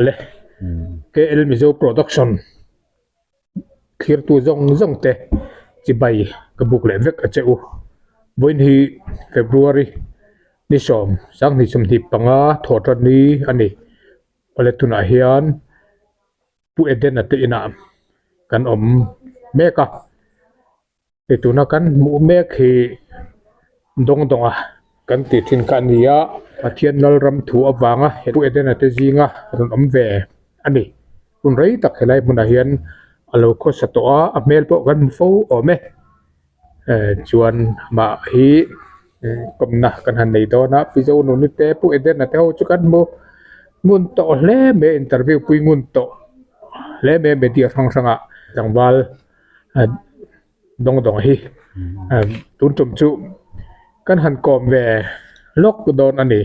Awle KL Mizo Production thlirtu zawng zawng te chibai ka buk leh vek a che u. Vawiin hi February ni sawm sanghnih 25 thawh tan ni a ni. Awle tunah hian Pu Edena te inah kan awm mek a. Hei tuna kan hmuh mek hi dawng dawnga kan tih thin kha a ni a, Pathian Lalram thu avanga Pu Edena te zinga rawn awm ve a ni. Hun rei tak helai hmunah hian a lo khawsa tawh a, a hmel pawh kan hmu fo awm e. Eh chuan amah hi kawmna kan han nei dawn a, Pi Zonuni te Pu Edena te ho chu kan hmu ngun tawh hle mai a, interview pui ngun tawh hle mai a media hrang hrangah tlangval. Dawng dawng hi tun tum chu kan han kawm ve lawk dawn a ni.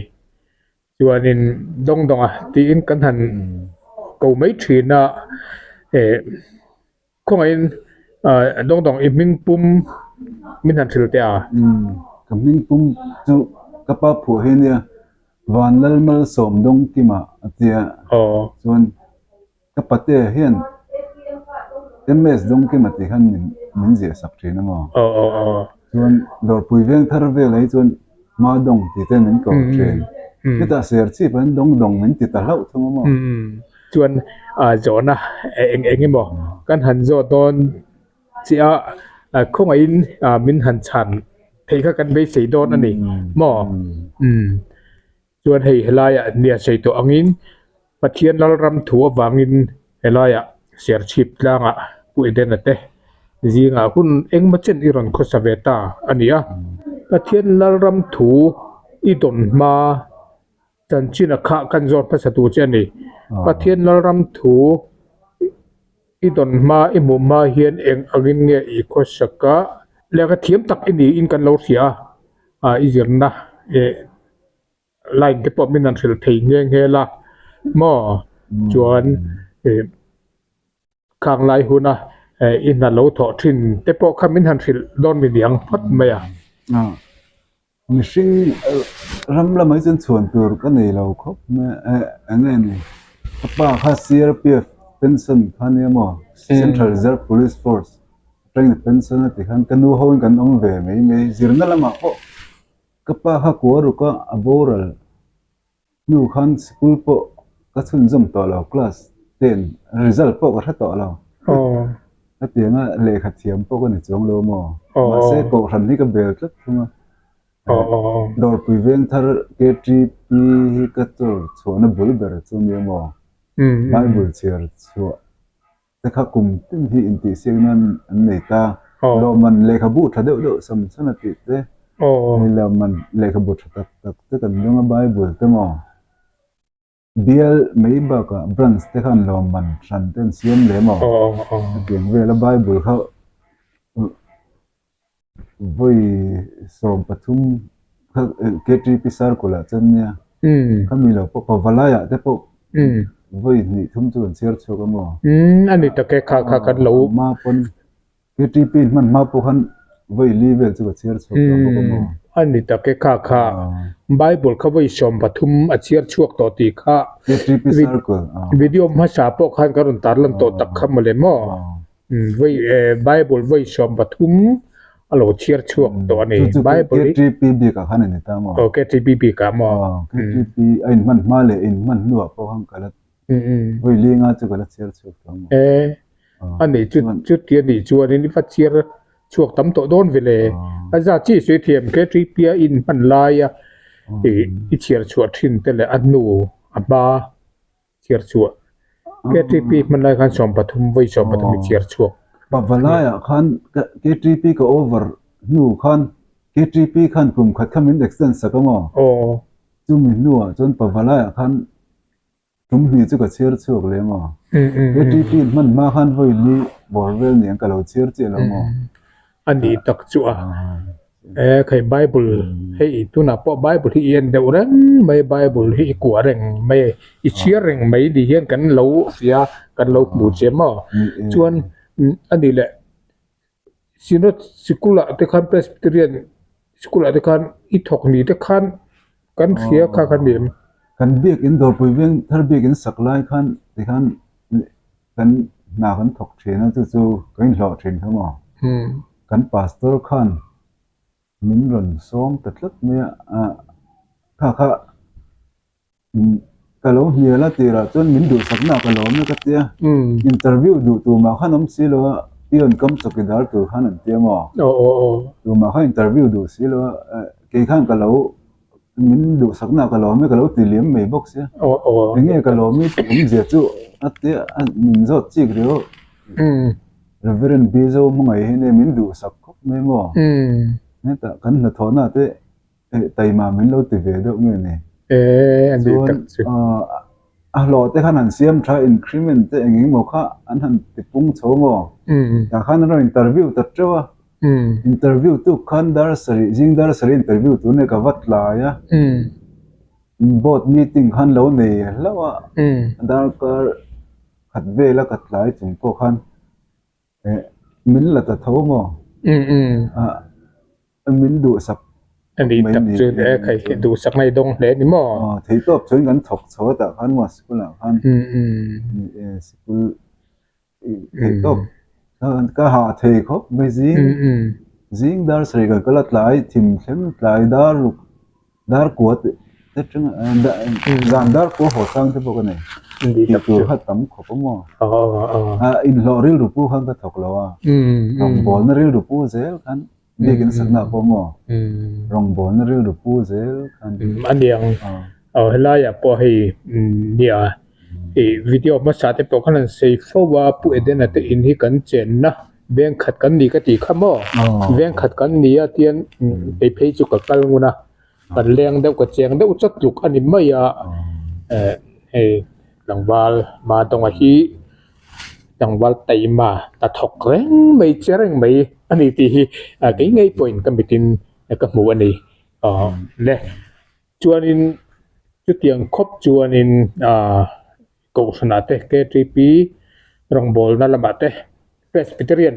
Chuanin dawng dawnga tiin kan han ko mai thin a, eh khawngaihin dawng dawng i hming pum min han hrilh teh a. Ka hming pum chu ka pa phuah hi a nia, Vanlalmalsawmdawngkima a tia chuan. Ka pate hian MS Dawngkima tih khan min min ziah sak thin a maw? Aw aw aw. Chuan Dawrpui veng thar velah hi chuan Hma Dawng tih te min ko thin. Hetah ser chip an Dawng Dawng min ti ta hlauh thung a maw? Chuan zawhna eng eng emaw kan han zawh dawn chiah a khawngaihin min han chhan theih kha kan beisei dawn a ni maw? Chuan hei helaiah nia sawi tawh angin Pathian Lalram thu avangin helaiah Serchhip tlangah Pu Edena te zingah hun engmaw chen i rawn khawsa ve ta a ni a. Pathian Lalram thu i dawn hma chanchin a khah kan zawt hmasa tur che a ni. Pathian Lalram thu i dawn hma i hmuh hma hian eng angin nge i khawsak a? Lehkha thiam tak i niin kan lo hria a, i zirna eh. Line te pawh min han hrilh thei nghe nghe la maw chuan ih khang lai huna eh i hna lo thawh thin te pawh kha min han hrilh dawn mi niang phawt mai a. Mihring ram lamah hi chuan chhuan tur ka nei lo khawp mai a eh eng nge ni ka pa kha CRPF pension kha nia maw Central Reserve Police Force atangin pension a ti khan ka nu ho in kan awm ve mai mai zirna lamah pawh. Ka pa kha kua ruk a, a boral hnu khan sikul pawh ka chhunzawm tawh lo, class ten result pawh ka hre tawh lo. Hetianga lehkha thiam pawh ka ni chuang lo maw? Mahse kohhran hi ka bel tlat thung a. Dawrpui Vengthar KTP hi ka chawr chhuahna bul ber chu nia maw? Bible chhiar chhuah Te kha kum tin hi intihsiak nan an nei ta. Lawmman lehkhabu tha deuh deuh sam san a tih te, hei lawmman lehkhabu tha tak tak te kan dawng a Bible te maw? Bial mai bakah branch te khan lawmman hran te an siam leh maw? Hetiang vela Bible kha Vawi 13 kha KTP circle ah chuan nia khami lo pawh pavalai ah te pawh vawi hnih thum chu kan chhiar chhuak a maw? A ni tak e kha kha kan lo hma pawn KTP hman hma pawh khan vawi li vel chu ka chhiar chhuak tawh bawk a maw? A ni tak e kha kha Bible kha vawi 13 a chhiar chhuak tawh tih kha KTP circle video hmasa pawh khan ka rawn tarlan tawh tak kha mawle maw? Vawi Bible vawi 13 a lo chhiar chhuak tawh a ni. Chu chu Bible hi KTP bik ah khan a ni ta maw? Aw KTP bik ah maw? Aw KTP a inhman hma leh inhman hnuah pawh khan ka la vawi linga chu ka la chhiar chhuak tawh maw? E a nih chu chuti a nih chuanin i va chhiar chhuak tam tawh dawn ve le. A za chi sawi thiam KTP a inhman laia i chhiar chhuah thin te leh a hnu a hma Chhiar chhuah. KTP hman lai khan 13 vawi 13 i chhiar chhuak. Pavalaiah khan KTP ka over hnu khan KTP khan kum khat kha min extend sak a maw? Aw. Chumi hnuah chuan Pavalaiah khan tum hnih chu ka chhiar chhuak leh maw? KTP hman hma khan vawi li bawr vel niang ka lo chhiar chiah lo maw? A nih tak chu a. E khai Bible hei tunah pawh Bible hi i en deuh reng mai Bible hi i kuah reng mai i chhiar reng mai ni hian kan lo hria kan lo hmu che maw chuan a nih leh Synod sikul ah te khan Presbyterian sikul ah te khan i thawk ni te khan kan hria kha kha ni em? Kan biakin Dawrpui veng thar biakin sak lai khan tikhan kan hna kan thawk thin a chu chu kan inhlawh thin kha maw? Kan pastor khan min rawn sawm ta tlat mai a, kha kha Ka lo hnial a tirah chuan min duhsakna ka lawm e ka tia. Interview duh tumah khan awm si lo a, peon kam chawkidar tur khan an tia maw? Tumah khan interview duh si lo a, kei khan ka lo min duhsakna ka lawm e ka lo ti liam mai bawk sia. Enge ka lawm i tih awmzia chu a tia min zawt chik riau. Reverend Bizo hmangaih hi min duhsak khawp mai maw? Hetah kan hnathawhna te Taima min lo ti ve deuh nge ni? Chuan a hlawh te khan han siam tha increment te eng eng emaw kha an han ti pung chho maw? Tah khan an rawn interview ta teuh a, interview tuk khan dar sarih zing dar sarih interview tur nia ka va tlai a, board meeting khan lo nei hlauh a, darkar khat vela ka tlai chung pawh khan Min la ta tho maw? Min duhsak mai ni. Duhsak mai dawng hle ni maw? Thei tawp chuan kan thawk chho a tah khan maw sikul ah khan. Sikul thei tawp ka hah thei khawp mai zing zing dar sarih kan kal a tlai thim thleng tlai dar ruk Dar kua te atanga zan dar kua haw chang te pawh ka nei. Tih tur kha tam khawp a maw? Inhlawh rilru pu khan ka thawk lo a. Rawngbawlna rilru pu zel khan biakin sakna pawh maw? Rawngbawlna rilru pu zel khan. A niang. Helaiah pawh hei nia Ih video hmasa te pawh khan an sawi fo a, Pu Edena te in hi kan chenna veng khat kan ni ka tih kha maw? Veng khat kan ni a tian kei phei chu ka kal ngun a, kan leng deuh ka cheng deuh chat tluk a ni mai a, eh hei tlangval Madawnga hi tlangval taima hnathawk reng mai che reng mai a ni tih hi kei ngei pawhin ka mitin ka hmu a ni aw le. Chuanin chutiang khawp chuanin aah Kohhranah te KTP rawngbawlna lamah te Presbyterian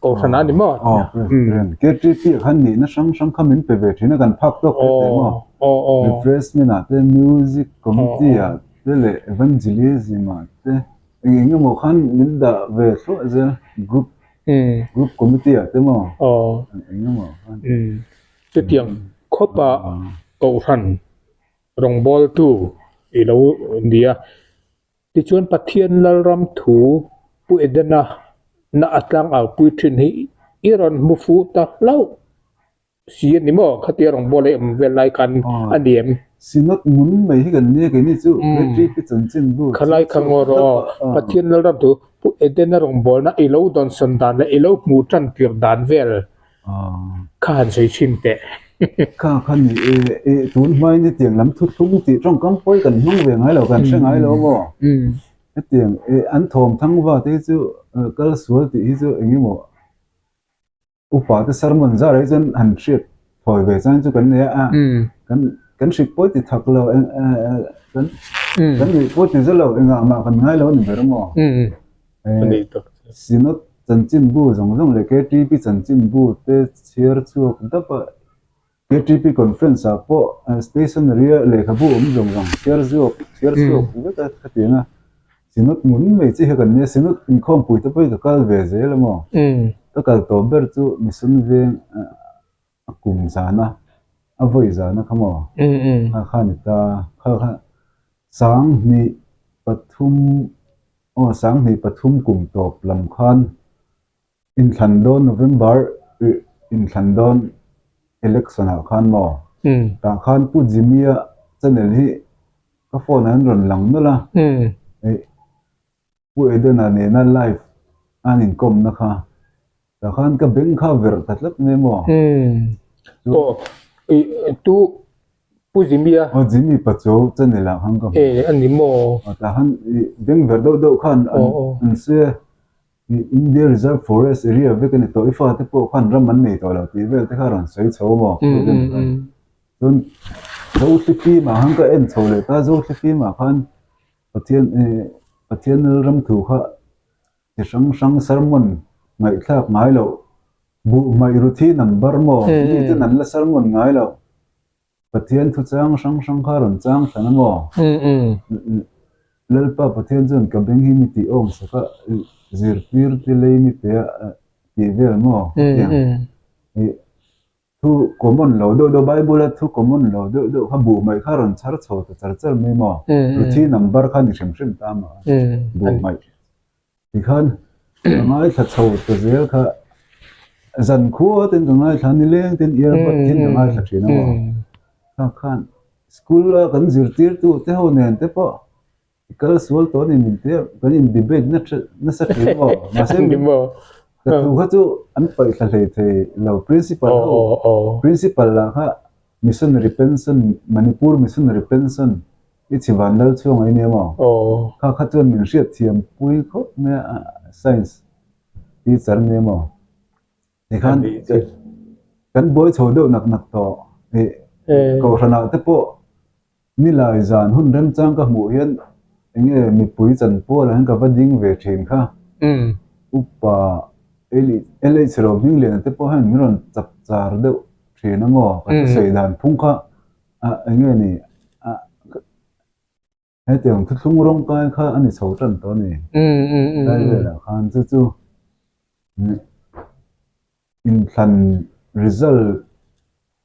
Kohhranah a ni maw? Aw Presbyterian KTP ah khan nihna hrang hrang kha min pe ve thin a kan phak tawk te teh maw? Refreshment ah te Music Committee ah te leh Evangelism ah te eng eng emaw khan min dah ve thluah zel group group committee ah te maw? Eng eng emaw khan. Chutiang khawpa Kohhran rawngbawltu i lo ni a. Tichuan Pathian Lalram thu Pu Edena na a tlangau pui thin hi i rawn hmu fuh ta hlauh si a ni maw? Khatia rawngbawla i awm vel lai khan a ni em? Synod ngun mai hi kan nia keini chu KTP chanchinbu Khalai kha ngaw rawh aw. Pathian Lalram thu Pu Edena rawngbawlna i lo dawnsawn dan leh i lo hmuh tan tir dan vel Kha han sawi chhin teh. Kha kha ni e, e tun hmain hetiang lam thuthlung tih tawngkam pawi kan hmang ve ngai lo, kan hre ngai lo maw? Hetiang e an thawm thang va te hi chu kal sual tih hi chu eng emaw upa te sermon zar ah hi chuan han hriat thawi ve chang chu kan nei a, kan kan hrik pawi ti thak lo kan kan nuih pawi ti zet lo engah mah kan ngai lo a ni ber maw? Synod chanchinbu zawng zawng leh KTP chanchinbu te chhiar chhuak dap a, KTP conference ah pawh stationery a lehkhabu awm zawng zawng chhiar zawk chhiar chhuak vek a khatiang a, Synod ngun mai chi hi kan nia, Synod inkhawmpui te pawh hi ka kal ve zel a maw? Ka kal tawh ber chu Mission veng a kum zana a vawi zana kha maw? Kha kha a ni ta, kha kha sanghnih pathum Aw 2003 kum tawp lam khan inthlan dawn November inthlan dawn election ah khan maw tah khan Pu Jimmy-a channel hi ka phone ah an rawn lang nawlh a, Pu Edena nena live a an inkawmna kha tah khan ka beng kha verh ta tlat mai maw. Aw tu Pu Jimmy a. Aw Jimmy Pachuau channel ah khan ka hmu. E a ni maw? Aw tah khan i beng verh deuh deuh khan an an sawi a, i India Reserve Forest area vek a ni tawh, i fate pawh khan ram an nei tawh lo tih vel te kha rawn sawi chho maw? Chuan Zothli fim ah khan ka en chho leh ta, Zothli fim ah khan Pathian i Pathian ram thu kha chi hrang hrang sermon ngaihthlak ngai loh, buh hmaih ruthi number maw? Mi ten an la sermon ngai loh. Pathian thu chang hrang hrang kha rawn chang thlan a maw? Lalpa Pathian chuan ka beng hi mi tih awm sak a, zirtir te lei mi pe a tih vel maw? Hetiang thu common lo deuh deuh, Bible a thu common lo deuh deuh kha buh mai kha rawn chhar chho ta char char mai maw? Ruthi number kha ni hrim hrim ta maw? Buh mai. Tikhan ka ngaithla chho ta zel kha zan khua ten ka ngaithla ni leng ten earbud hian ka ngaithla thin a maw. Kha khan school a kan zirtirtu te ho nen te pawh i kal sual tawh a ni min tia kan in debate na nasa thin a maw. Mahse ka thu kha chu an paihthla hlei thei lo principal ho principal lah kha Missionary pension, Manipur Missionary pension i chhi van lal chhuang ai nia maw? Kha kha chuan min hriat thiam pui khawp mai a, Science teacher nia maw? Tikhan kan buai chho deuh nak nak tawh i Kohhranah te pawh nilai zan hun remchang ka hmuh hian enge mipui chanpualah hian ka va ding ve thin kha. Upa LH Rohmingliana te pawh hian min rawn chap char deuh Thin a maw? Ka thusawi dan phung kha eng nge ni? Hetiang thuthlung rawng kai kha a ni chho tan tawh a ni. Tlai velah khan chu chu inthlan result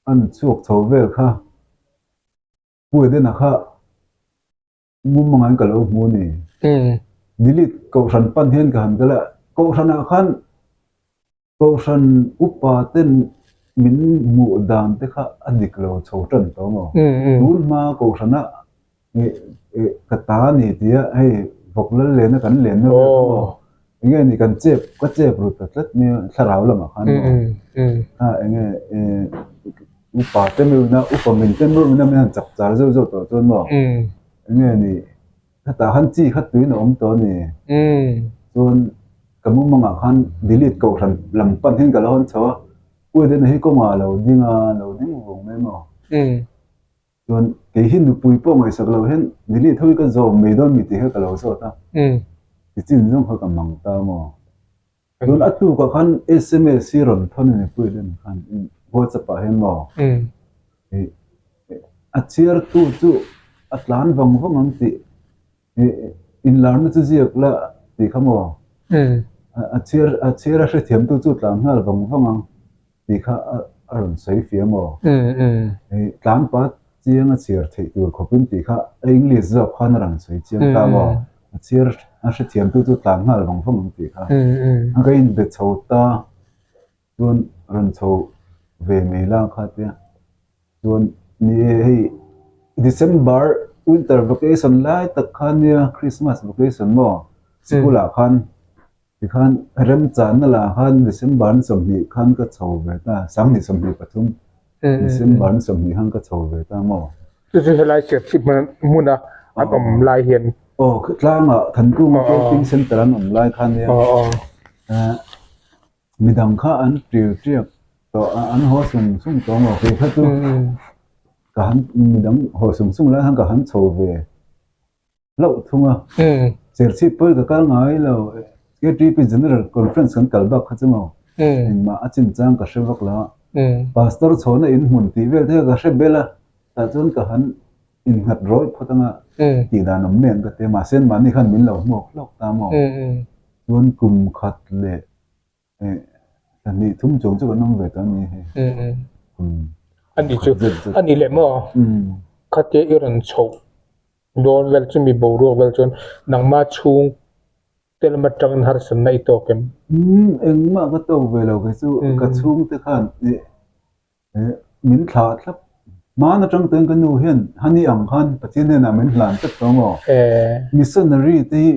an chhuak chho vel kha Pu Edena kha mumangah ka lo hmu a ni. Delete Kohhran pan hian ka han kal a, Kohhranah khan Kohhran upa ten min hmuh dan te kha a dik lo chho tan tawh maw? Tun hma Kohhrana ka ta ni tia hei vawk lal lena kan lenna vel kha maw? Enge ni kan chep ka chep rut ta tlat mai a thlarau lamah khan maw? Kha enge upa te meuhna upa min te meuhna min han chak char zeuh zeuh tawh chuan maw? Enge ni Hetah khan chi khat tuin a awm tawh a ni. Chuan ka mumangah khan delete kohhran lam pan hian ka lo hawn chho a, Uedena hi kawngah a lo ding a, a lo ding vung mai maw? Chuan kei hi nupui pawh ngaihsak loh hian delete ho hi ka zawm mai dawn mi tih kha ka lo zawt a, tichin zawng kha ka mang ta maw? Tun a tukah khan sms hi rawn thawn a ni pui den khan WhatsApp ah hian maw a chhiartu chu a tlan vang vang ang tih inlarna chu ziak la tih kha maw a chhiar a chhiar a hrethiamtu chu tlan nghal vang vang ang tih kha a rawn sawi fia maw? Tlangpa chiang a chhiar theih tur khawpin tih kha a English zawk khan a rawn sawi chiang ta maw? A chhiar a hrethiamtu chu tlan nghal vang vang ang tih kha. A ka inbe chho ta chuan rawn chho ve mai la kha tia chuan ni e hei December winter vacation lai tak khan nia Christmas vacation maw sikulah khan Tikhan remchanna lah khan December ni 20 khan ka chho ve ta, 2023 December ni 20 khan ka chho ve ta maw? Chu chu helai Serchhip hmuna an awm lai hian. Aw, tlangah Thankunga Camping Centre an awm lai khan nia midang kha an tir tiak tawh a, an haw sung sung tawh maw? Kei kha chu ka han midang haw sung sung lai khan ka han chho ve. hlauh thung a. Serchhip pawi ka kal ngai lo. KTP General Conference kan kal bak kha chu maw? Engmah a chinchang ka hre vak lo a. Pastor chhawna in hmun tih vel te kha ka hre bel a. Tah chuan ka han innghat rawih phawt anga tih dan awm nen ka ti a. Mahse mahni khan min lo hmuak hlawk ta maw? Chuan kum khat leh Pahnih thum chuang chu kan awm ve ta a ni hei. A ni chu, a ni leh maw? Khatia i rawn chhoh dawn vel chu mi boruak vel chuan nangma chhung te lam atangin harsatna i tawk em? Engmah ka tawk ve lo kei chu ka chhungte khan min thlah thlap. Hmaan atang chuan ka nu hian hani ang khan Pathian hnenah min hlan tlat tawh maw? Missionary te hi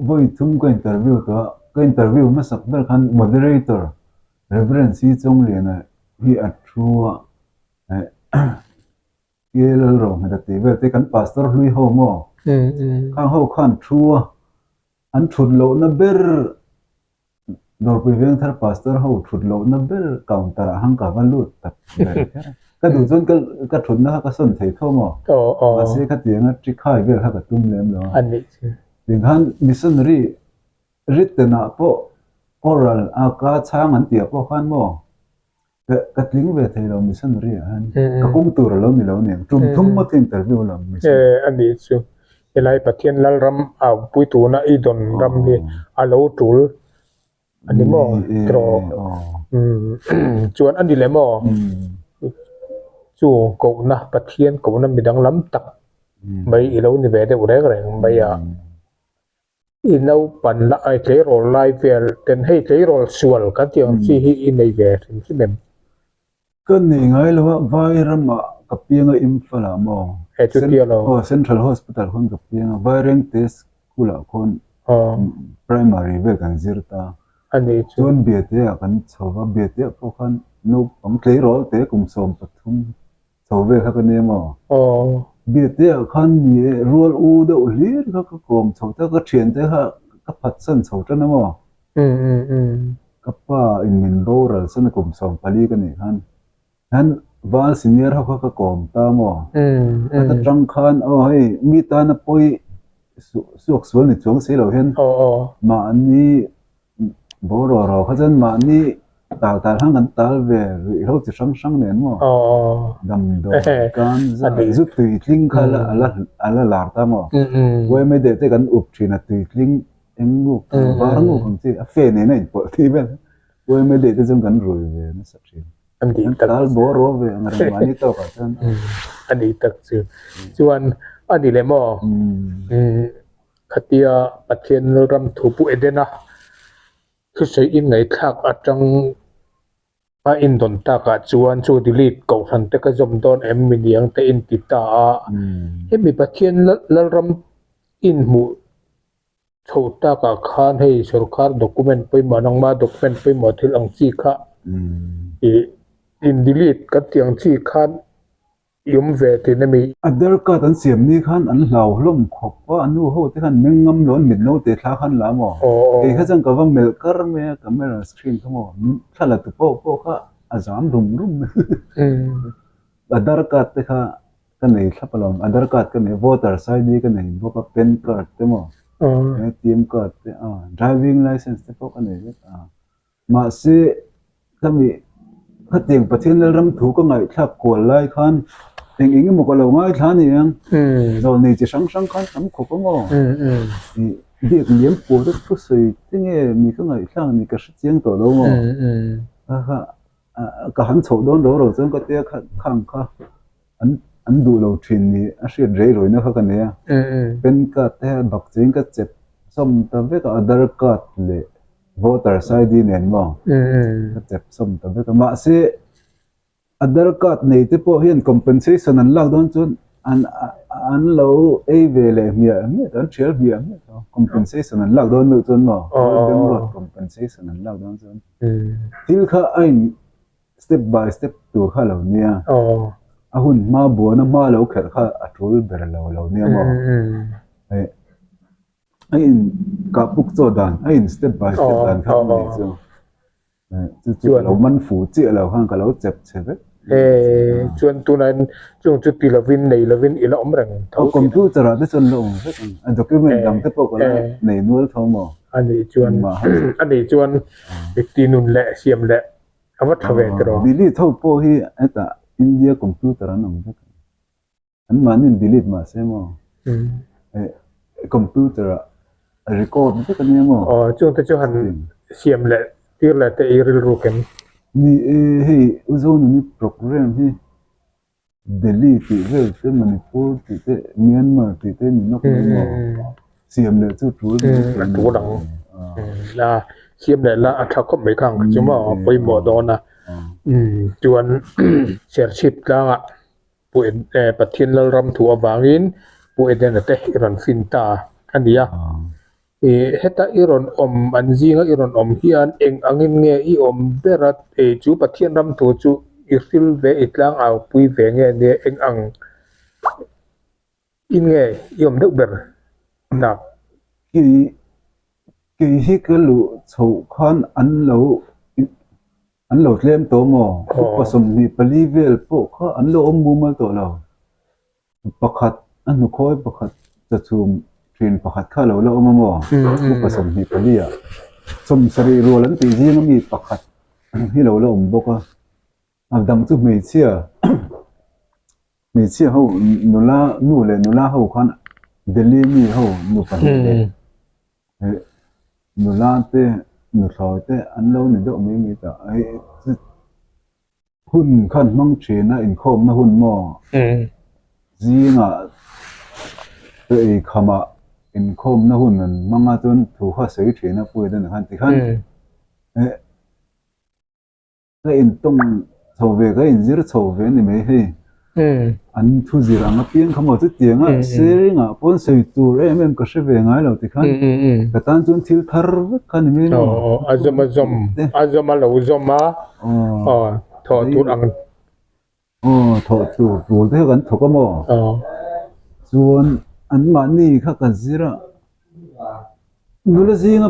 Vawi thum ka interview tawh a, ka interview hmasak ber khan moderator Reverend Si Chawngliana hi a thu a, Ke Lalrohmeta tih vel te kan pastor hlui ho maw? Khang ho khan thu a, an thut lohna ber Dawrpui Vengthar Pastor ho thut lohna ber counter ah khan ka va lut tak ber kher a. Ka duh chuan ka ka thutna kha ka sawn thei tho maw? Mahse khatianga trikhai vel kha ka tum lem lo a. Tikhan missionary written ah pawh oral a ka chhang an tih ah pawh khan maw? Ka tling ve thei lo missionary ah hian ka kawng tur a lo ni lo nen tum thum ngawt ka interview lo missionary. A nih chu helai Pathian Lalram au pui tuna i dawn ram hi a lo tul a ni maw tiraw chuan a ni leh maw chu kohna Pathian kohna mi danglam tak mai i lo ni ve deuh reng reng mai a. I naupan la ai tleirawl lai vel ten hei tleirawl sual kan tih ang chi hi i nei ve hrim hrim em? Ka nei ngai lo a, vai ramah ka piang a Imphal ah maw? He chutia lo. Aw Central Hospital khawn ka piang a, Vairengte School ah khawn primary vel kan zir ta. A nih chu. Chuan Biate ah kan chho va, Biate ah pawh khan naupang tleirawl te kum 13 Chho vel kha ka nia maw? Aw. Biate ah khan ni e, rual u deuh hlir kha ka kawm chho ta, ka thiante kha ka phatsan chho tan a maw? Ka pa in min boral san a kum 14 ka nih khan, hian val senior ho kha ka kawm ta maw? Khat atang khan aw hei mi tana pawi suak sual ni chuang si lo hian mahni Boruak ro kha chuan mahni tal tal hang kan tal ve ruihhlo chi hrang hrang nen maw? Damdawi kan zai zu tuitling kha a la a la lar ta maw? Uaimai deuh te kan up thin a tuitling eng nguk var nguk ang chi a fe nen a inpawlh tih vel uaimai deuh te chuan kan rui ve nasa thin. Kan tal boruak ve ang reng mahni tawkah chuan. A ni tak chu. Chuan a ni leh maw? Khatia Pathian ram thu Pu Edena thusawi in ngaihthlak atang a indawn takah chuan chu delete kohhran te ka zawm dawn em mi niang te in ti ta a. Hemi Pathian Lalram in hmuh chho takah khan hei sorkar document pawimawh nangma document pawimawh thil ang chi kha ih in delete kan tih ang chi khan I awm ve tih na mi? Aadhar card an siam ni khan an hlau hlawm khawp a, a nu ho te khan meng ngam lo an mit no te thla khan la maw? Kei kha chuan ka va melh kar mai a, camera screen kha maw, thla la tu pawh pawh kha a zam rum rum mai. Aadhar card te kha ka nei thlap alawm, Aadhar card ka nei, voters ID ka nei bawk a, pan card te maw, ATM card te, driving license te pawh ka nei vek a. Mahse, khami khatiang Pathian Lalram thu ka ngaihthlak kual lai khan eng eng emaw ka lo ngaithla a ni ang. Zawlnei chi hrang hrang khan tam khawp ang aw. Ih biak liam pawl te thusawi te nge mi ka ngaihthlak ni ka hre chiang tawh lo maw. Kha kha ka han chhoh dawn ro ro chuan ka tia khang kha an an duh lo thin ni a hriat rei rawihna kha ka nei a. Pan card te bak cheng ka chep sawm ta vek a, Aadhar card leh Voters ID nen maw? Ka chep sawm ta vek a. Mahse, Aadhar card nei te pawh hian compensation an lak dawn chuan an an lo ei ve leh hmiah hmiah tawh, an thial hmiah hmiah tawh. Compensation an lak dawn meuh chuan maw? Bangalore compensation an lak dawn chuan thil kha a in step by step tur kha lo nia. A hun hma buana hma lo kherh kha a tul ber lo lo nia maw? A in kah puk chaw dan a in step by step dan kha a ni chu chu chu ka lo man fu chiah lo khan ka lo chep che vek chuan tunah chung chu ti lovin nei lovin i la awm reng tho computer ah te chuan la awm vek ang a document dang te pawh ka la nei nual tho maw a nih chuan a nih chuan ti nun leh siam leh a va tha ve tiraw delete ho pawh hi hetah India computer an awm vek An mahni delete mah se maw? Computer ah record vek a nia maw? Aw, chungte chu han siam leh tir leh te i rilru kem. Ni e, hei U Zonuni program hi Delhi tih vel te, Manipur tih te, Myanmar tih te ni nawk mai maw? Siam leh chu tul mai thei a tul ang. La siam leh la a tha khawp mai kha ang chu maw pawimawh dawn a. Chuan Serchhip tlangah Pu Pathian Lalram thu avangin Pu Edena te i rawn fin ta a ni a. Heta i rawn awm an zinga i rawn awm hian eng angin nge i awm ber a, chu Pathian ram thu chu i hril ve, i tlang au pui ve nge nia eng ang in nge i awm deuh ber tak? Kei hi ka luh chhoh khan an lo An lo tlem tawh maw? Upa 24 vel pawh kha an lo awm mumal tawh lo. Pakhat a hnukhawi pakhat chachhum thin pakhat kha a lo la awm a maw? Upa 24 ah 70 rual an tih zing ami pakhat hi lo la awm bawk a. A dang chu hmeichhia hmeichhia ho nula nu leh nula ho khan Delhi mi ho nu pahnih leh nula te nuthlawi te an lo ni deuh mai mai ta. Hun khan hmang thin a inkhawmna hun maw? Zingah chaw ei khamah inkhawmna hun an hmang a chuan thu kha sawi thin a Pu Edena khan tikhan ka intawng chho ve ka inzir chho ve a ni mai hei. An thu zir ang apiang kha maw chutiang a sharing ah pawn sawi tur em em ka hre ve ngai lo tikhan ka tan chuan thil thar vek kha ni mai maw. A zawm a zawm a zawm a lo zawm a thawh tur ang. Aw thawh tur tul te kha kan thawk a maw chuan anmahni kha ka zir a nula zinga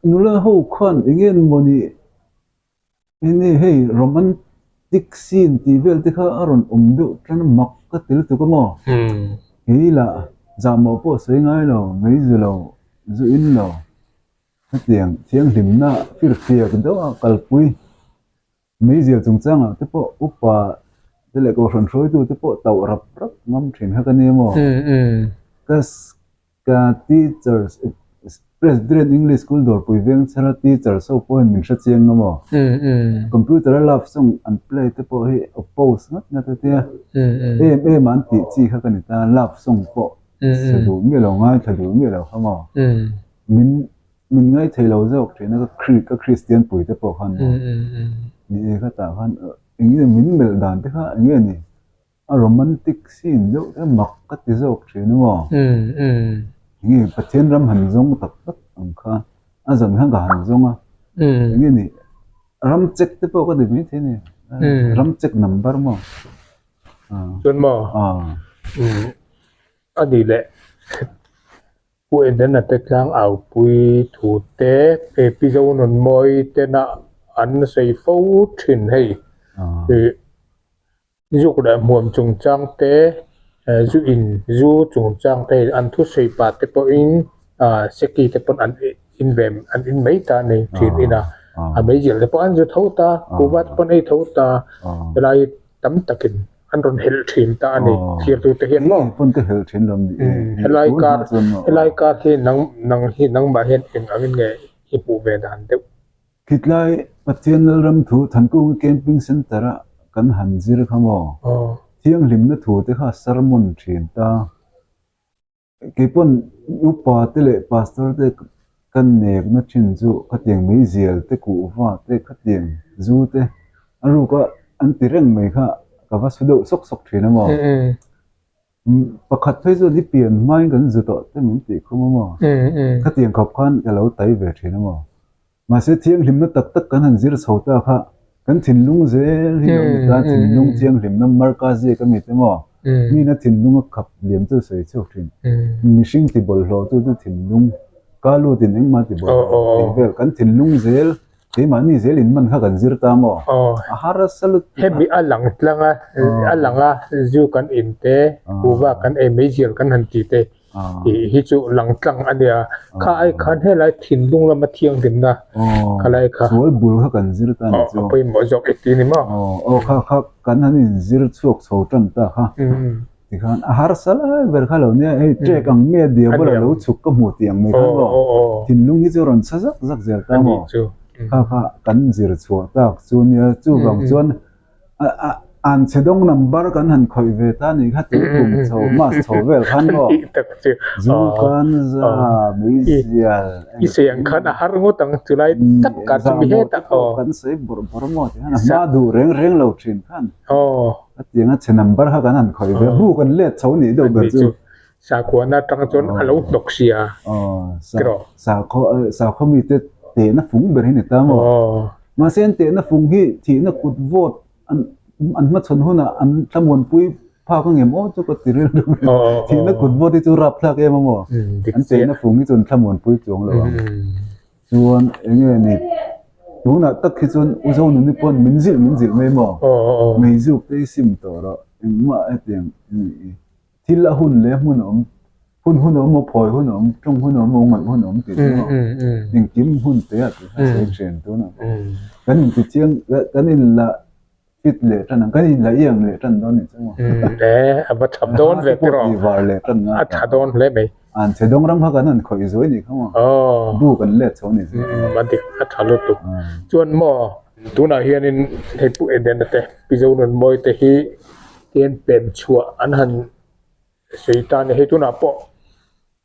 nula ho khan eng nge mawni. Enge hei romantic scene tih vel te kha a rawn awm deuh tan a mak ka ti lutuk a maw? Kei lah zahmawh pawh sawi ngai lo, mei zu lo, zu in lo hetiang thianghlimna firfiak deuh a kalpui meizial chungchangah te pawh upa te leh kohhran hruaitu te pawh tauh rap rap ngam thin kha ka nia maw? Ka Ka teachers Presbyterian English School Dawrpui Vengchhara teachers ho pawhin min hre chiang nga maw? Computer a love song an play te pawh hi oppose ngat ngat a tia. Em em a an tih chi kha ka ni ta, love song pawh sa duh miah lo, ngaithla duh miah lo kha maw? Min min ngaithei lo zawk thin a ka Christian pui te pawh khan maw? Ni e ka tah khan eng nge min melh dan te kha eng nge ni? A romantic scene deuh te mak ka ti zawk thin a maw? Enge Pathian ram han zawng tak tak ang kha a zan khan ka han zawng a, enge ni ram check te pawh ka ti mai thei a ni, ram check number maw? Chuan maw? A nih leh Pu Edena te tlang aupui thu te Pi Zonunmawi tena an sawi fo thin hei. Zuk leh hmuam chungchang te, zu in zu chungchang te an thusawi pah te pawhin seki te pawn an in ve an in mai ta a ni thin in a, a meizial te pawh an zu tho ta, kuhva te pawh an ei tho ta, helai tam takin an rawn helh thin ta a ni thirtu te hian maw? Helai kar helai kar hi nang nang hi nangmah hian eng angin nge i hmuh ve dan deuh? Khitlai Pathian Lalram thu Thankunga Camping Centre a kan han zir kha maw? Thianghlimna thu te kha sermon thin ta. Keipawn upa te leh pastor te ka nekna thin chu khatiang meizial te kuhva te khatiang zu te a ruk a an ti reng mai kha ka va su deuh sawk sawk thin a maw? Pakhat phei chuan i pian hmain kan zu tawh te min tih khum a maw? Khatiang khawp khan ka lo tai ve thin a maw? Mahse thianghlimna tak tak kan han zir chho ta kha kan thinlung zel hi lo ni ta, thinlung thianghlimna marka ziak a mi te maw? Mina thinlung a khap liam chu sawi chhuak thin. Mihring ti bawlhhlawh chu chu thinlung ka lutin engmah ti bawlhhlawh tih vel kan thinlung zel keimahni zel in man kha kan zir ta maw? A harsa lutuk a. Hemi a lang tlang a, a lang a zu kan in te, kuhva kan ei meizial kan han ti te. Tih hi chu lang tlang a nia. Kha ai khan helai thinlung lama thianghlimna khalai kha. Sual bul kha kan zir ta ni chu. A pawimawh zawk i ti ni maw? Aw kha kha kan han inzir chhuak chho tan ta kha. Tikhan a harsa lai ber kha lo nia hei trek ang nge diabol a lo chhuk ka hmu tih ang mai khan maw? Thinlung hi chu rawn sa zak zak zel ta maw? Kha kha kan zir chhuah tak chu nia chuvang chuan An chhe dawng number kan han khawih ve ta nih kha tui kum chho mass chho vel khan maw zu kan za meizial i sawi ang khan a har ngawt ang chulai tak kar chu mi hetah aw kan sawi bawrh bawrh maw ti khan a hma duh reng reng lo thin khan a tiang a chhe number kha kan han khawih ve bu kan let chho nih deuh ber chu Sakhuana atang chuan a lo hnawk sia tiraw? Sakhaw mite tehna fung ber hi ni ta maw? Mahse an tehna fung hi thihna kut vote an hmachhawn hunah an thlamuanpui phak ang em aw chu ka ti rilru mai. Thihna kut vote hi chu rapthlak em a maw? An tehna fung hi chu an thlamuanpui chuang lo ang. Chuan eng nge ni tunah tak hi chuan U Zonuni pawn min zilh min zilh mai maw? Meizuk te hi sim tawh rawh engmah hetiang i Thil a hun leh hmun a awm, hun hun a awm aw, phawi hun a awm, tawng hun a awm aw, ngaih hun a awm tih chu maw? Engkim hun te ah tih kha sawi ṭhian tun a. Kan inti chiang, kan inla Fit leh tan ang, kan inla iang leh tan dawn nih chu maw. E, a va tha dawn ve tiraw. Tih var leh tan nga. A tha dawn hle mai. An chhe dawng ram kha kan han khawih zuai nih kha maw. Aw. Bu kan let chho nih chu. A dik, a tha lutuk. Chuan maw, tunah hianin hei Pu Edena te, Pi Zonunmawi te hi tihian pem chhuah an han sawi ta a ni. Hei tunah pawh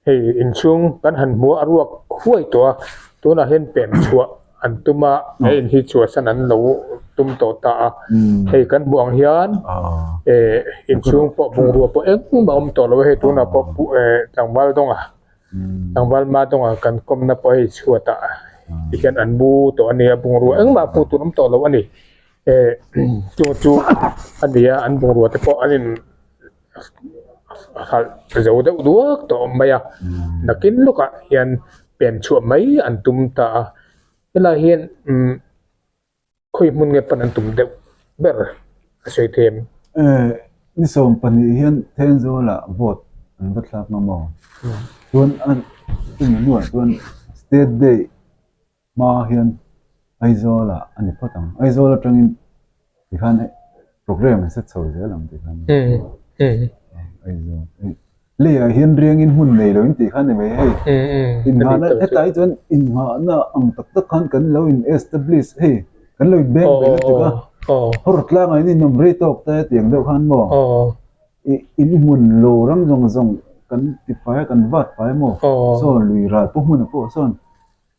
hei inchhung kan han hmu a, a ruak huai tawh a, tunah hian pem chhuah an tum a, he in hi chhuahsan an lo tum tawh ta a, hei kan hmuh ang hian eh inchhung pawh bungrua pawh engmah a awm tawh lo a, hei tunah pawh eh tlangval dawnga tlangval ma dawnga kan kawmna pawh hei chhuatah tihian an bu tawh a ni a, bungrua engmah hmuh tur a awm tawh lo a ni, eh chung chu a ni a, an bungrua te pawh an in. Halh zo deuh duak tawh mai a, nakin lawkah hian pen chhuah mai an tum ta a, helai hian umm khawi hmun nge pan an tum deuh ber a sawi thei em? Ni 12 hian Thenzawl-ah vote an va thlak ngam aw. Chuan a chumi hnuah chuan State Day Hma hian Aizawl ah a ni phawt ang. Aizawl atangin tikhan program an set chho zel ang tikhan. Aizawl. Leiah hian riangin hmun nei lo in tih kha ni mai hei. Innghahna hetah hi chuan innghahna ang tak tak khan kan lo in establish hei kan lo in beng ve lutuk a. Hawr tlangah in inawm rei tawk ta e tiang deuh khan maw. In hmun lo ram zawng zawng kan ti fai a kan vat fai maw. Saw lui ral pawh hmunah pawh sawn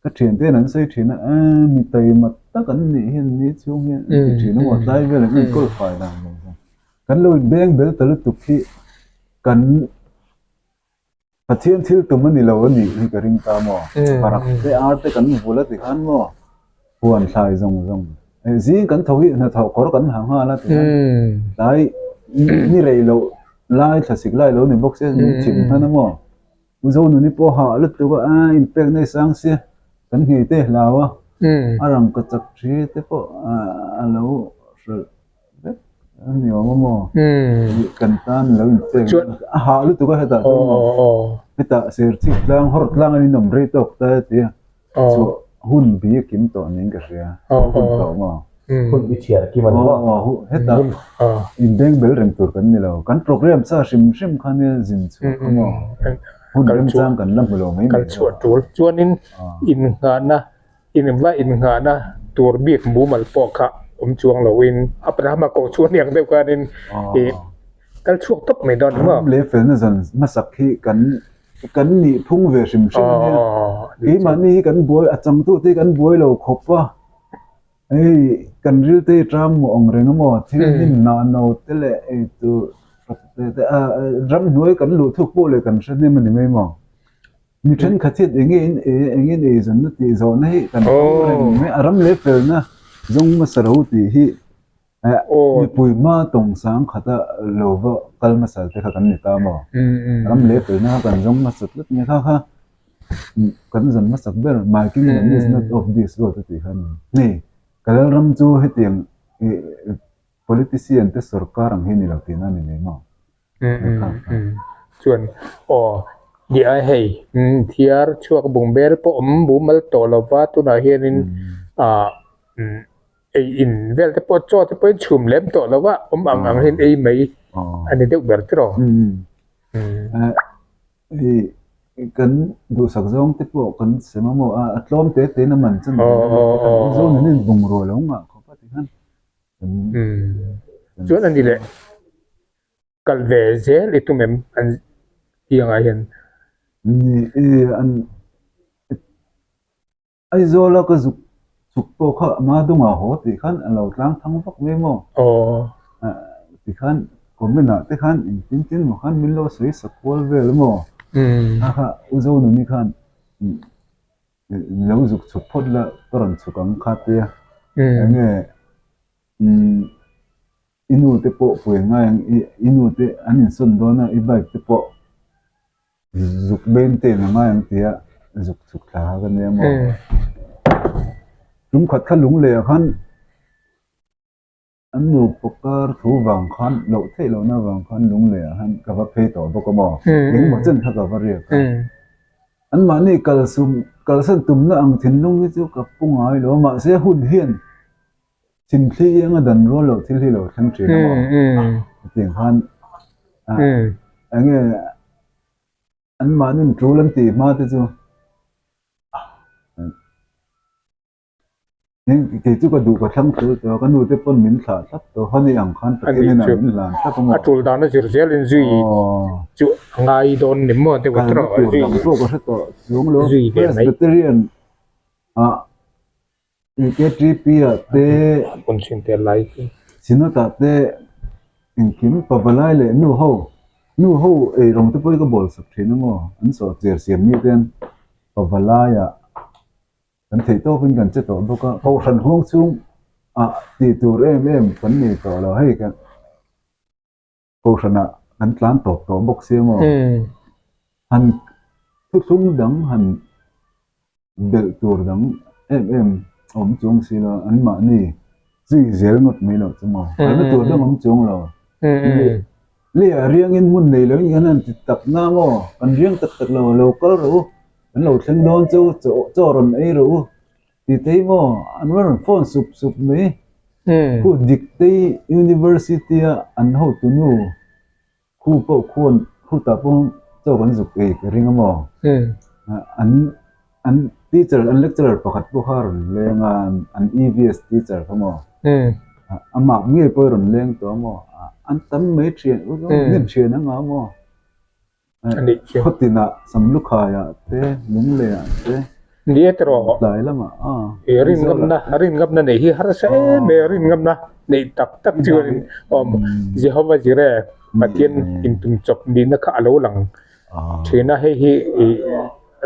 Ka thiante'n an sawi thin a, Aaa mi taima tak an nih hian ni chhung hian an ti thin a maw tlai vel an enkawl fai dan lo chuan kan lo inbeng bel ta lutuk hi kan Pathian thil tum a ni lo a nih hi ka ring ta maw, parak te ar te kan vul a ti khan maw huan thlai zawng zawng zing kan tho hi hnathawh kawr kan ha nghal a ti khan tlai ni rei loh lai thlasik lai lo ni bawk se min thim hman a maw. Zonuni pawh hah lutuk a, a inpek na i sang sia, kan nghei te hlau a, a rang ka chak thi te pawh a lo hralh vek a ni awm a maw, kan tan lo inpek a hah lutuk a hetah chuan maw, hetah serchhip tlang hawr tlang an inawm rei tawk ta e tia. Chu hun bi a kim tawh niin ka hria. Hun tawh maw? Hun bi chhiar a kim a ni maw? Aw, hetah inbeng bel reng tur kan ni lo. Kan program sa hrim hrim kha nia zin chhuah kha maw? Hun remchang kan la hmu lo mai mai. Kal chhuah tul chuanin innghahna, inva innghahna tur bik mumal pawh kha awm chuang loin Abrahama koh chu aniang deuh khanin ih kal chhuak tawp mai dawn ni maw? Ram leh felna zan hmasak hi kan Kan nih phung ve hrim hrim a nia. Keimahni hi kan buai, a changtu te hi kan buai lo khawp a. Hei kan ril te hi ṭam maw ang reng a maw, thil hnim hnah no te leh ei tur te te a ramhnuai kan luh thuk pawh leh kan hre hnem a ni mai maw. Mi thenkhat hian eng nge in ei a, eng nge in ei zawnna tih zawhna hi kan awm reng mai a, ram leh felna zawng hmasa ro tih hi Mipui hma tawng sang khata lo va kal hmasa te kha kan ni ta maw? Ram leh felna kha kan zawng hmasa tlat mai kha kha kan zawn hmasak ber my kingdom is not of this world a tih kha a ni. Hei ka lalram chu hetiang politician te sorkar ang hi a ni lo tihna a ni mai maw? Chuan aw nia hei thiar chhuak bungbel pawh awm mumal tawh lova tunah hianin ah Ei in vel te pawh chaw te pawh in chhum lem tawh lo a, awm ang ang hian ei mai a ni deuh ber tiraw. Hei kan duhsak zawng te pawh kan sem a maw a tlawm te te in a man chu Mizo nun in bungrua lo ngah khawp a ti khan. Chuan a ni leh kal ve zel i tum em an tih angah hian. Ni e an. Aizawla ka zuk chuk pawh kha Madunga haw tih khan a lo tlang thang vak mai maw? Ti khan comment ah te khan engtin tin maw khan min lo sawi sak kual vel maw? Kha kha U Zonuni khan lo zuk chuk phawt la ka rawn chuk ang kha tia enge i nu te pawh pui ngai ang i nu te an insawn dawn a i bike te pawh Zuk maintain a ngai ang tia zuk chhuk thla kha ka nia maw. Tum khat kha lung leh ah khan an nupa kar thu vang khan loh theih lohna vang khan lung leh ah khan ka va phei tawh bawk a maw. Engemaw chen kha ka va riak a. Anmahni kalsum kalsan tumna ang thinlung hi chu ka pu ngai lo a mahse hun hian. Chhimthli ianga dan rual loh thil hi lo thleng thin a maw? Hetiang khan enge anmahni'n tul an tih hma te chu kei chu ka duh ka thlang tul tawh a, ka nu te pawn min thlah thlap tawh a, hani ang khan Pathian in min hlan thlap a maw? A tul dan a zir zel in zui chu a ngai dawn ni maw deuh a tawh a zui pawh ka hre tawh chuang lo Presbyterian ah KTP ah te Synod ah te engkim pavalai leh nu ho nu ho eirawng te pawh hi ka bawl sak thin a maw an sawh chiar siam mi ten pavalai ah kan theih tawk in kan che tawh bawk a kohhran huang chhung ah tih tur em em kan nei tawh lo hei kan Kohhranah kan tlan tawp tawh bawk sia maw? Han thuthlung dang han belh tur dang em em a awm chuang si lo, anmahni zui zel ngawt mai loh chu maw? Kalna tur dang awm chuang lo. Leiah riangin hmun nei loin kan han ti tak na maw? Kan riang tak tak lo, lo kal rawh u, kan lo thleng dawn che u, chaw rawn ei rawh u. Titei maw an rawn phone sup sup mai. Khu Diktei University a an hotu nu khu pawh khuan khutah pawh chaw kan zuk ei ka ring a maw. An an teacher an lecturer pakhat pawh kha a rawn leng a an EVS teacher kha maw. Amah ngei pawh a rawn leng tawh a maw. An tam mai thian thian anga maw. Khawtinah Samlukhaiah te, Lungleiah te, Ni e tawh tlai lamah a. He ringamna, ringamna neih hi harsa em em a, ringamna neih tak tak chu awm Jehova Jireh Pathian intumchawp nihna kha a lo lang thin a, hei hi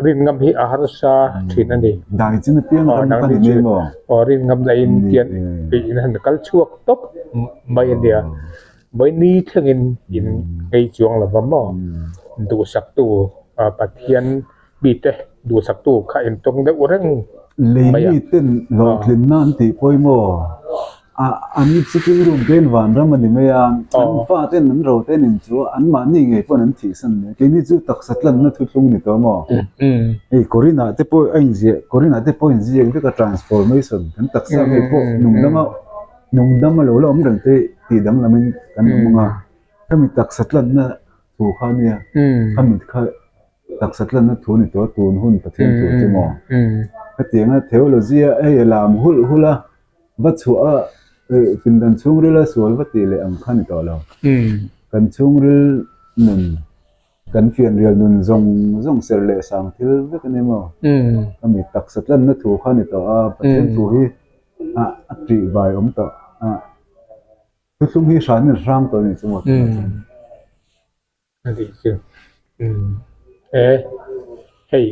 rinngam hi a harsa thin a ni. Dai chin apiang ram kha ni mai maw? Aw ringamna in tian in han kal chhuak tawp mai a nia. Vawiini thlengin in ngei chuang lo va maw? Duhsaktu Pathian mite duhsaktu kha in tawng deuh reng mai a. Lei miten hlawhtlinna an tih pawimawh a an sitting room te in vanram a ni mai a, an faten an roten in chu anmahni ngei pawn an thihsan mai. Keini chu taksa tlanna thuthlung ni tawh maw? Hei Korinah te pawh a inziah Korinah te pawh a inziak vek a transformation kan taksa ngei pawh nungdanga Nungdam a lo la awm reng te tih danglamin kan awm ang a, khami taksa tlanna thu kha nia, khami kha taksa tlanna thu ni tawh tun hun Pathian thu chu maw? Hetianga theology a hei a lam hulh hulh a, va chhuah a pindan chhungril a sual va tih leh ang kha ni tawh lo. Kan chhungril nun Kan fianrial nun zawng zawng ser leh sang thil vek a ni maw? Khami taksa tlanna thu kha a ni tawh a, Pathian thu hi a tih vai awm tawh a, thuthlung hi hranin a hrang tawh a ni chu maw tunah chuan. A nih chu. E hei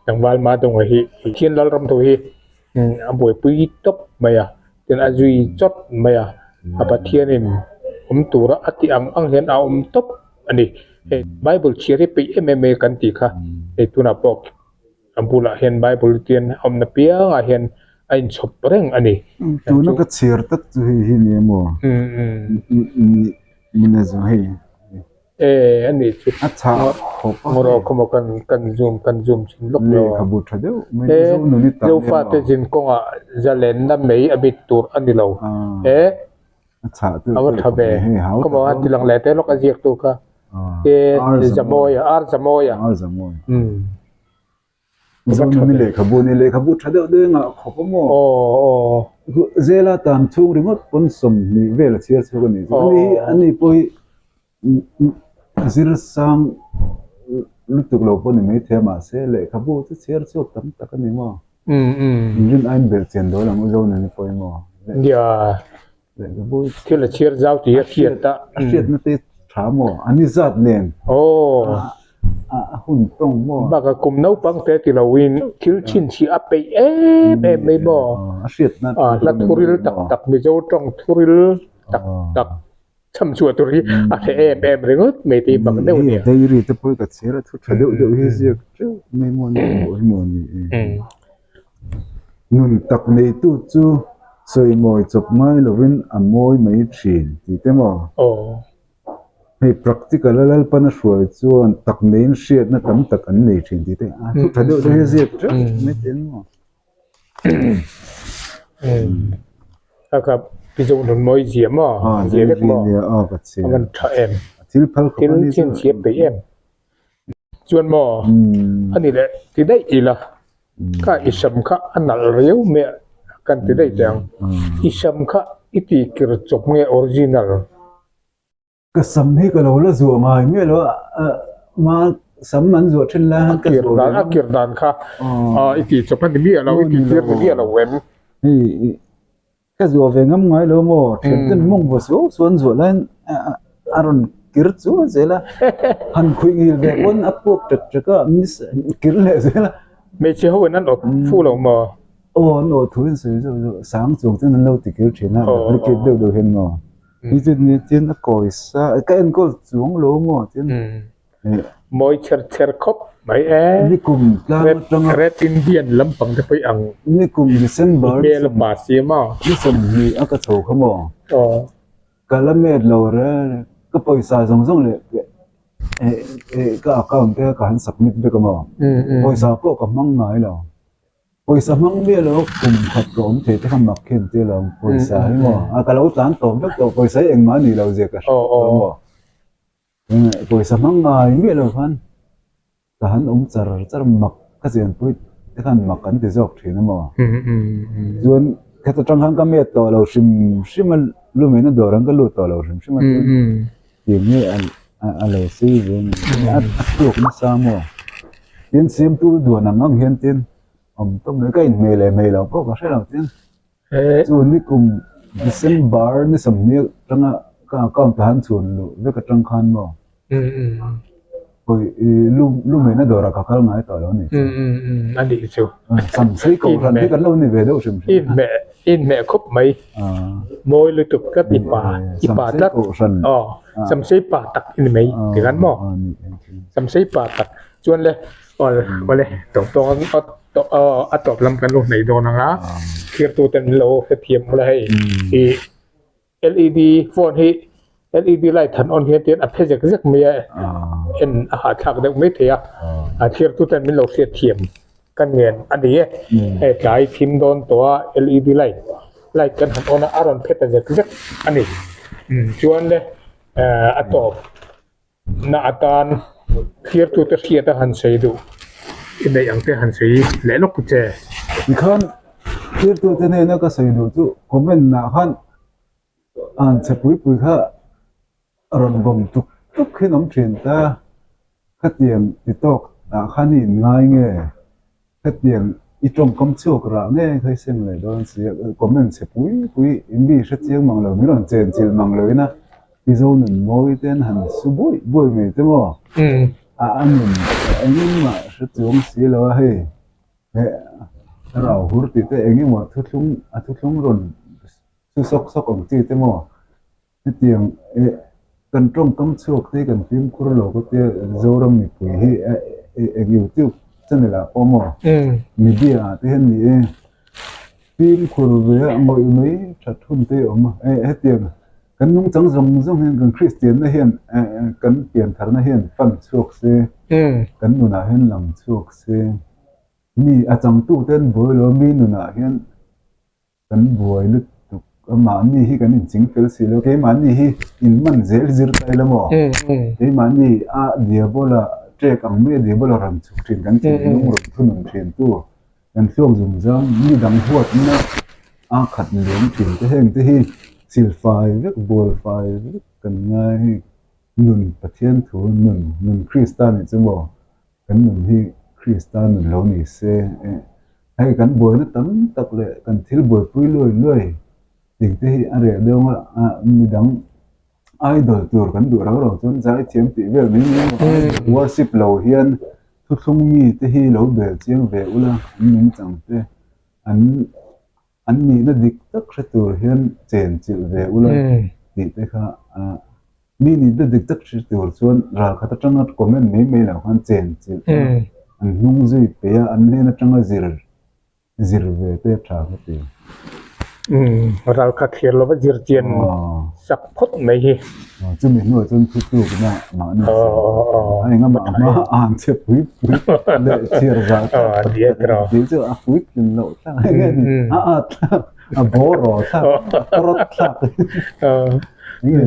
tlangval Madonga hi Pathian Lalram thu hi a buaipui tawp mai a, tin a zui chawt mai a, a Pathianin awm tura a tih ang ang hian a awm tawp a ni. Hei Bible chhiar hi peih em em mai kan tih kha hei tunah pawh a bulah hian Bible tian a awmna piangah hian a inchhawp reng a ni. Tuna ka chhiar tak chu hei hi ni emaw? Min a zawh hei. E a nih chu. A chhah khawp a. Ngawrh khaw maw kan kan zoom kan zoom thin lawk lo. Lehkhabu tha deuh mai chu zo nuni tak nia maw. Zofate zin kawngah zalenna mai a bit tur a ni lo. E A chhah a va tha ve. Khaw maw a ti lang leh te lawk a ziak tu kha. E Zamawia R Zamawia. R Zamawia. Zonuni lehkhabu a ni. Lehkhabu tha deuh deuh engah khawp a maw? Zela tan chhung ringawt pawn 20 vel a chhiar chhuak a nih chu. Ani hi ani pawh hi zir sang lutuk lo pawh ni maithei a mahse lehkhabu chu chhiar chhuak tam tak a ni maw? Inrin aiin belhchian dawl ang u Zonuni pawh hi maw? Lehkhabu Thil a chhiar zau tih hi a hriat a. A hriatna te tha maw? A ni zat nen. A hun tawng maw? Bakah kum naupang te ti loin thil chhinchhiah a peih em em mai maw? A hriatna Hla thuril tak tak Mizo tawng thuril tak tak chham chhuah tur hi a hre em em ringawt mai tih bak deuh a nia. Diary te pawh hi ka chhiar a thu tha deuh deuh hi ziak teuh mai maw ni maw hi maw ni e. Nun tak neitu chu sawimawi chawp ngai lovin a mawi mai thin tih te maw? Hei practical a Lalpan a hruai chuan tak neiin hriatna tam tak an nei thin tih te a thu tha deuh deuh hi a ziak teuh mai teh maw? Kha kha Pi Zonunmawii zia maw? Zia vek maw? A van tha em? Thil phal khawp a ni chu. Thil chhinchhiah peih em? Chuan maw a ni leh ti daih ila kha i sam kha a nalh riau mai a kan ti daih teh ang. I sam kha i ti kir chawp nge original? Ka sam hi ka lo la zuah ngai miah lo a, ma sam an zuah thin lai khan ka zuah ve A kir dan kha i ti chawp a ni miah lo, i ti tir ni miah lo em? Hei ka zuah ve ngam ngai lo maw, thian ten mawng vaw suau suau an zuah laiin a rawn kir chuai zel a, han khuih ngil ve pawn a puak ṭek ṭek a, miss kir leh zel a. Hmeichhe ho in an awt fu lo maw? Aw an awt thu in sawi zauh zauh, sang chuang ten an lo ti kir thin a, duplicate deuh deuh hian maw. Ni chu ni tin a kawi sa ka enkawl chuang lo maw tin Mawi chher chher khawp mai e. Nikum tlang atanga Red Indian lampang te pawh ang Nikum December hmel a pa si a maw. Ni 20 a ka chho kha maw. Ka la met lo reng ka pawisa zawng zawng leh ka account te ka han submit vek a maw. Pawisa pawh ka hmang ngai lo. Pawisa hmang miah lo kum khat ka awm thei te kha mak khin tir lo ang pawisa hi maw a ka lo tlan tawp vek tawh pawisa hi engmah a nih loh zia ka hre tawh maw pawisa hmang ngai miah lo khan ka han awm char char mak ka chenpui te khan mak an ti zawk thin a maw chuan heta tang khan ka met tawh lo hrim hrim a lumen a dawr ang ka lut tawh lo hrim hrim a chuan Tiang hi a lo sei ve a ni. A tluak nasa maw? Tin siamtu duan ang ang hian tin awm tawp mai. Ka inhmeh leh hmeh loh pawh ka hre lo tin. Chu nikum December ni 20 atanga ka account ah han chhun luh vek atang khan maw? Pawi lumena dawrah ka kal ngai tawh lo a ni chu. A nih chu. Samsei kohhran hi kan lo ni ve deuh hrim hrim. Inhmeh inhmeh khawp mai. Mawi lutuk tlat i pa i pa tlat. Aw Samsei pa tak i ni mai ti khan maw? Samsei pa tak chuan le aw awle tawng tawng a tawp lam kan lo hnaih dawn ang a thirtu ten min lo hrethiam ula hei i LED phone hi LED light han on hian tian a phe zek zek mai a en a hahthlak deuh mai thei a a thirtu ten min lo hriat thiam kan ngen a ni e hei tlai thim dawn tawh a LED light light kan han on a a rawn phe ta zek zek a ni chuan le a tawp Na atan thirtute hriat a han sawi duh i neih ang te han sawi leh lawk che. Tikhan thirtute hnena ka sawi duh chu comment ah khan an che pui pui kha rawn vawm tuk tuk hian awm thin ta, khatiang ti tawk ah khan i inngai nge? Hetiang i tawngkam chhuak rah ngei kha i seng leh dawn si a, comment chhe pui pui i mi hre chiang mang lo, min rawn chen chilh mang lo ina Mizo nun mawi te an han su buai buai mai te maw? A a nun engmah hre chuang si lo a hei he rau hur tih te engemaw thuthlung a thuthlung rawn su sawk sawk ang chi te maw? Hetiang eh kan tawngkam chhuak te hi kan fimkhur lo ka tia Zoram mipui hi eng YouTube channel ah pawh maw media ah te hian ni e fimkhur ve a ngawih mai that hun te a awm a eh hetiang kan nungchang zawng zawng hian kan Kristian na hian eh kan pianthar na hian fan chhuak se kan nunah hian lang chhuak se mi a changtu te an buai lo a mi nunah hian Kan buai lutuk a, mahni hi kan inching fel si lo, keimahni hi inman zel zir ta ila maw? Keimahni a diabola ṭek ang mai a diabola rawn chhuk ṭhin kan thinlung rawn thunun ṭhin tu kan hluak zungzang mi dang huatna a khat liam ṭhin te heng te hi silfai vek bualfai vek kan ngai hei nun Pathian thu nun nun Krista nih chu maw? Kan nun hi Krista nun lo ni se eh. Hei kan buaina tam tak leh kan thil buaipui luai luai tih te hi a reh deuh a, midang idol tur kan duh rau rau chuan zaithiam tih vel mai mai emaw worship lo hian thuthlung mi te hi lo bel chiang ve ula an nungchang te an an nihna dik tak hre tur hian chen chilh ve ula tih te kha mi nihna dik tak hre tur chuan ral khat atanga comment mai mai loh khan chen chilh a an hnung zui peih a an hnen atanga zir zir ve te a tha ka ti. Ral khat thlir lova zir chian sak phawt mai hi. Chumi hnuah chuan thu tlukna mahni a eng a mah hma ang che pui pui leh chhiar zah tih chu a puitling loh thlak eng nge ni a at thlak. A bawraw thlak, a tawrawt thlak. Enge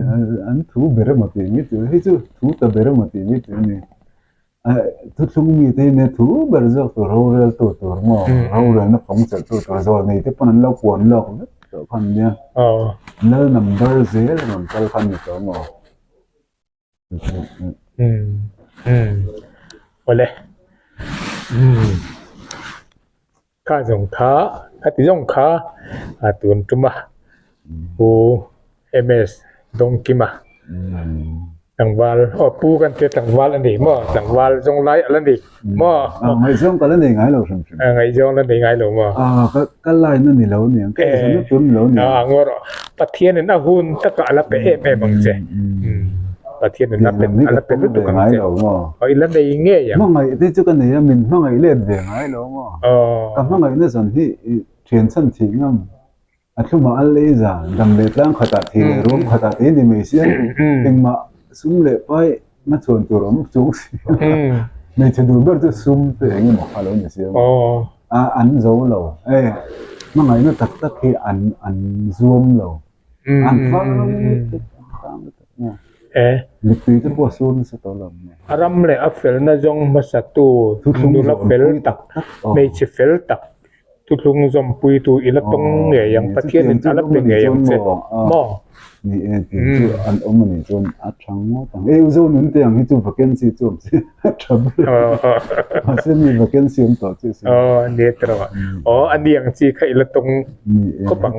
an thu ber emaw tih mai tur, hei chu thu ta ber emaw tih mai tur a ni. Thuthlung mite hi nia thu ber zawk tur roreltu tur maw, rorelna fawng chelhtu tur zawl nei te pawn an lo puan lawk vek tawh kha an nia. Lal number zel a rawn kal kha a ni tawh maw. Awle kha zawng kha khati zawng kha a tun tum a pu MS Dawngkima tlangval aw pu kan tia tlangval a ni maw tlangval zawng lai a la ni maw ngaihzawng ka la nei ngai lo hrim hrim ngaihzawng la nei ngai lo maw ka line a ni lo aniang ka eizawnna tur ni lo aniang a ngaw rawh Pathianin a hun takah a la pe em em ang che Pathianin a pe a la pe lutuk ang che aw i la nei ngei ang hmangaih te chu ka nei a min hmangaih let ve ngai lo maw ka hmangaihna zawn hi thian chhan thih ngam A thlumah a lei zan, dam leh tlang khatah thih leh ruam khatah te ni mai sia, engmah sum leh pai na chhuan tur awm chung si a, hmeichhe duh ber chu sum te eng emaw kha lo ni sia a, an zo lo, e hmangaihna tak tak hi an an zuam lo, an fang lutuk, an fang lutuk maw, mittui te pawh a sur nasa tawh lo maw. A ram leh a felna zawng hmasatu nula fel tak, hmeichhe fel tak Thuthlung zawmpuitu i la tawng ngei ang, Pathianin a la pe ngei ang che maw? Ni e, tih chu an awm a nih chuan a tha ngawt ang. E, Uzo nun te ang hi chu vacancy chu awm se a tha ber. Mahse mi vacancy awm tawh chiah si. Aw, ni e tiraw. Aw, a ni ang chi kha i la tawng khawp ang.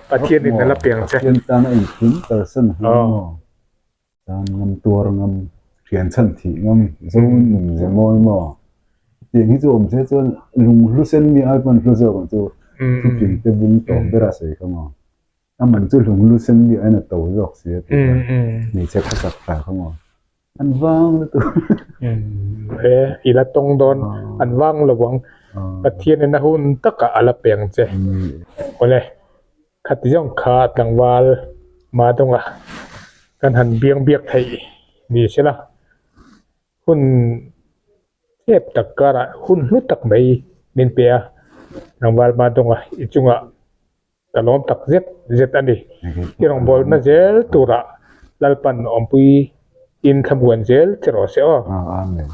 Pathianin a la pe ang che. Pathian tana engkim kalsan hi maw? Tan ngam, tuar ngam, thian chhan thih ngam, zo nun ze mawi maw? Tiang hi chu awm se chuan lung hlu sen mi ai pawn hlu zawk ang chu thuping te bung tawp ber a sawi kha maw? A man chu lung hlu sen mi aiin a to zawk si a tih kha hmeichhe khawsak ta kha maw? An vang lutuk. He i la tawng dawn an vang lo ang. Pathianin a hun takah a la peng che. Awle. Khati zawng kha tlangval Madonga kan han biang biak theih ni se la, hun tlep tak karah hun hlu tak mai min pe a, tlangval Madonga i chungah ka lawm tak zet zet a ni. I rawngbawlna zel turah Lalpan awmpui in thlamuan zel che rawh se aw. Amen.